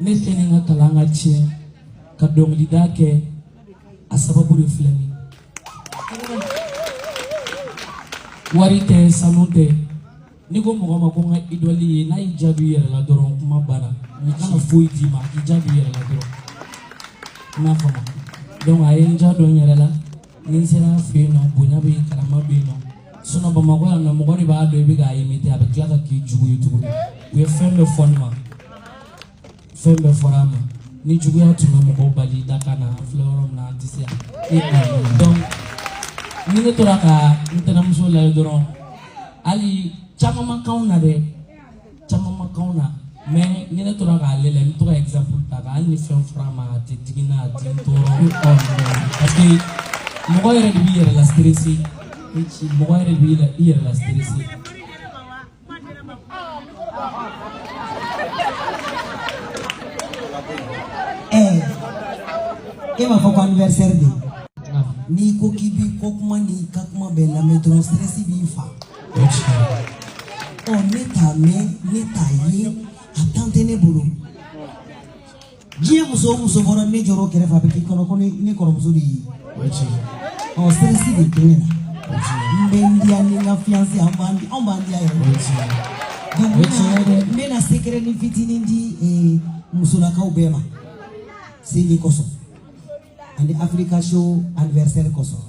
Ne tɛ nin ka kalan ka tiɲɛ ka dɔnkilida kɛ, a sababu de filɛ nin ye. Wari tɛ, sanu tɛ. N'i ko mɔgɔ ma ko n ka idole ye, n'a y'i jaabi i yɛrɛ la dɔrɔn, kuma banna. A kana foyi d'i ma, a k'i jaabi i yɛrɛ la dɔrɔn, i m'a faamu? Donc a ye n ja dɔn n yɛrɛ la. Ni n sera a fɛ yen nɔ, bonya bɛ yen, karama bɛ yen nɔ. Sinon Bamakɔ yan nɔ, mɔgɔ de b'a dɔn i bɛ k'a imiter, a bɛ tila ka k'i jugu ye tuguni. U ye fɛn bɛɛ fɔ ne ma, fɛn bɛɛ fɔra a ma. Ni juguya tun bɛ mɔgɔw bali da ka na, an filɛ yɔrɔ min na, an tɛ se yan. Donc ni ne tora ka n tɛnɛmuso lajɛ dɔrɔn, hali caman ma k'anw na dɛ, caman ma k'anw na, mais ni ne tora k'ale lajɛ, n bɛ to ka exemple ta kan. Hali ni fɛn fɔra a ma, a tɛ digi n na, a tɛ n tɔɔrɔ, parce que mɔgɔ yɛrɛ de b'i yɛrɛ la stressé, mɔgɔ yɛrɛ de b'i i yɛrɛ la stressé. Ɛɛ, e m'a fɔ ko anniversaire de? N'i ko k'i b'i kɔ kuma n'i ka kuma bɛɛ lamɛn dɔrɔn, stress b'i fa. Ɔ, ne t'a mɛn, ne t'a ye, a tan tɛ ne bolo. Diɲɛ muso o muso bɔra ne jɔrɔ o kɛrɛfɛ, a bɛ k'i kɔnɔ ko ne kɔrɔmuso de ye. Ɔ, stress de tɛ ne la. N bɛ n diya ni n ka fiancé, an b'an anw b'an diya yɛrɛ. Donc n bɛna secret ni fitinin di musolakaw bɛɛ ma seli kosɔn ani Africa Show anniversaire kosɔn.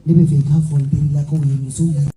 Ne bɛ fɛ i k'a fɔ n terilakaw ye, musow ye.